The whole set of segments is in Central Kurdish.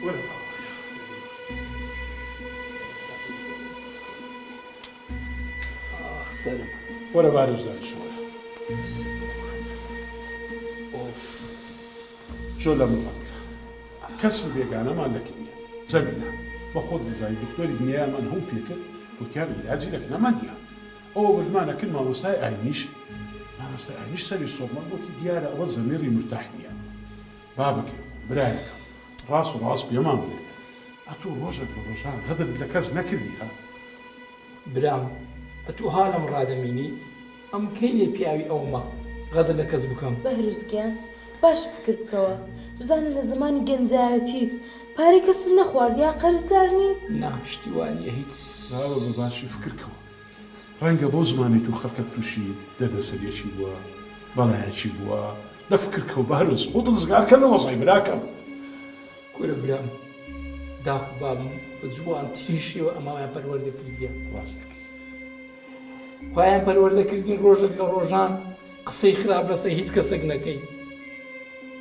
وەرە تاڵ. ئاخ سەرم. وەرە بارۆز دانیشە وەرە. ئۆف. چۆ لە من ڕابگرە. کەسی بێگانەمان لەکن نیە. زەمینە. بە خۆت دەزانی دختۆری دنیایمان هەموو پێ کرد گوتیان عیلاجی لەکنەمان نیە. ئەوە بردمانە کن مامۆستای ئاینیش مامۆستای ئاینیش سەری سوڕما گوتی دیارە ئەوە زەمیری مورتاح نیە. بابەکەی خۆم برایەکەم ڕاست و ڕاست پێمان بڵێ ئەتوو ڕۆژێک لە ڕۆژان غەدرت لە کەس نەکردی ها؟ برام ئەتوو ها لەم ڕادەمینی ئەم کەی لێ پیاوی ئەومە غەدر لە کەس بکەم؟ بەهروز گیان باش فکر بکەوە بزانە لە زەمانی گەنجایەتیت پارەی کەست نەخوارد یا قەرزدار نی؟ نا شتی وا نیە هیچ. بابە بە باشی فکر کەوە ڕەنگە بەو زمانەی تۆ خەڵکەک توشی دەردەسەریەکی بووە بەڵایەکی بووە دە فکر کەو بەهرۆز خۆت ڕزگار کە لە وەزعی براکەم. کورە برام داک و بابم بە جوانترین شێوە ئەماویان پەروەردە کردیە. ڕاست دەکەی. خوایان پەروەردە کردین ڕۆژێک لە ڕۆژان قسەی خراپ لەسەر هیچ کەسێک نەکەی.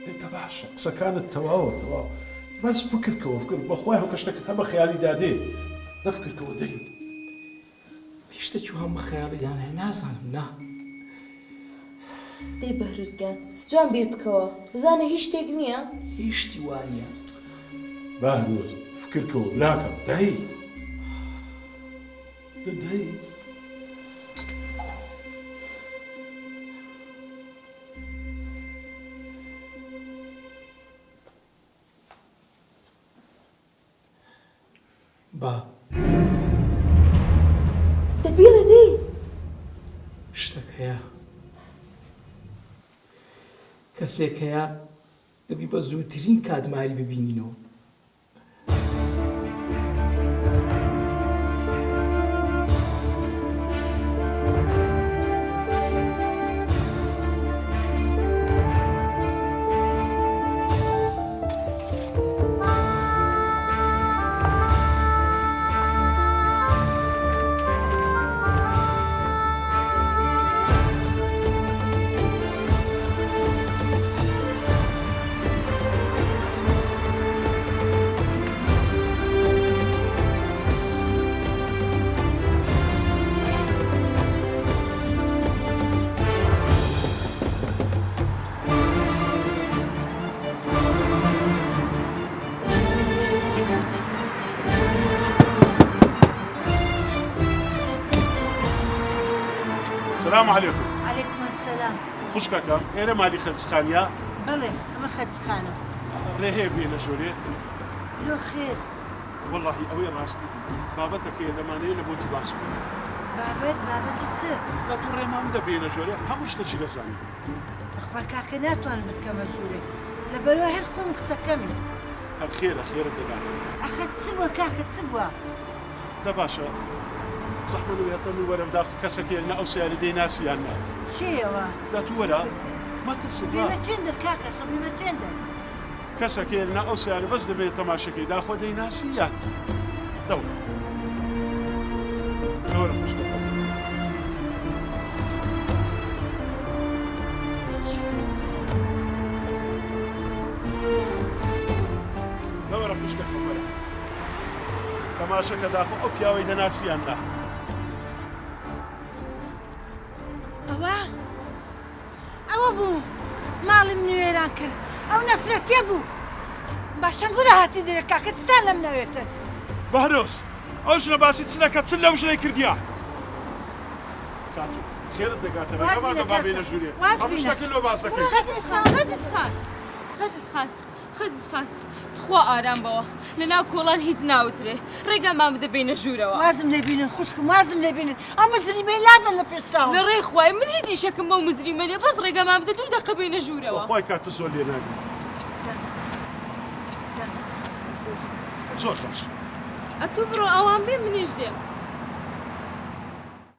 ئێ دە باشە قسەکانت تەواوە تەواو بەس فکر کەوە فکر بەخوای هەوکە شتەکت هە بە خەیالی دادێ دە فکر کەوە دەی. شتەکی وام بە خەیاڵی دانایە نازانم نا. دەی بەهروز گیان جوان بیر بکەوە بزانە هیچ شتێک نییە؟ هیچ شتی وا نییە. بەهروز فکر کەوە براکەم دەی دە دەی. با. دە بیڵێ دەی. شتەک هەیە. کەسێک هەیە دەبی بە زووترین کات ماری ببینینەوە. سلام علیکم. علیکم السلام. خوشکەکەم ئێرە مالی خەجزخانە؟ بەڵێ ئەمە خەجزخانە. ڕێ هەیە بێنە ژۆرێ؟ لۆ خێر. وەڵاهی ئەوەی ڕاستی بابەتەکەیە دەمانەوێ لە بۆتی باس بکەین. بابەت؟ بابەتی چ؟ لە تو ڕێمان بدە بێینە ژۆرێ هەموو شتەکی دەزانین. بەخوا کاکە ناتوانم بتکەمە ژوورێ لەبەرئەوە هەر خۆم و کچەکەمین. هەر خێرە خێرت دەگاتێ. ئەخە چ بووە کاکە چ بووە؟ دە باشە زەحمەت نەبێ ئەتوانی وەرم داخ کەسەکەیە نە ئەو سەیارەی دەیناسی یان نا. چێیەوە؟ دە تو وەرە مەترسە با. بیمە چێندەر کاکە خە بیمە چێندەر. کەسەکەیە نە ئەو سەیارە بەس دەبێ تەماشەکەی داخۆ دەیناسی یان نا. دە وەرە. دە وەرە خوشکەکەم. دە وەرە خوشکەکەم وەرە. تەماشەکە داخۆ ئەو پیاوەی دەناسی یان نا. ئەوە ئەوە بوو ماڵی منی وێران کرد ئەو نەفرەتێ بوو باشەنگو لە هاتی دەرێ کاکە چتان لەم نەوێتن. بەهرۆز ئەو ژنە باسی چ دەکات چ لەو ژنەی کردیە خاتوو خێرت دەگاتە ڕێگەمان بە با بێینە ژوورێ هەموو شتەکە لۆ باس دەکەین. خەدیج خان خەدیج خان خەدیج خان خەدیج خان تخوا ئارام بەوە لەناو کۆڵان هیچ ناوترێ ڕێگامان بدە بێینە ژوورەوە. وازم لێ بینن خوشکم وازم لێ بینن ئەو مجریمەی لابەن لە پێش چاوم. لە ڕێی خوای من هیچ ئیشەکم بەو مجریمە نیە بەس ڕێگامان بدە دوو دەقە بێینە ژوورەوە. بەخوای کاتت زۆر لێ ناگرم. زۆر باش. ئەتوو بڕۆ ئەوان بێن منیش دێم.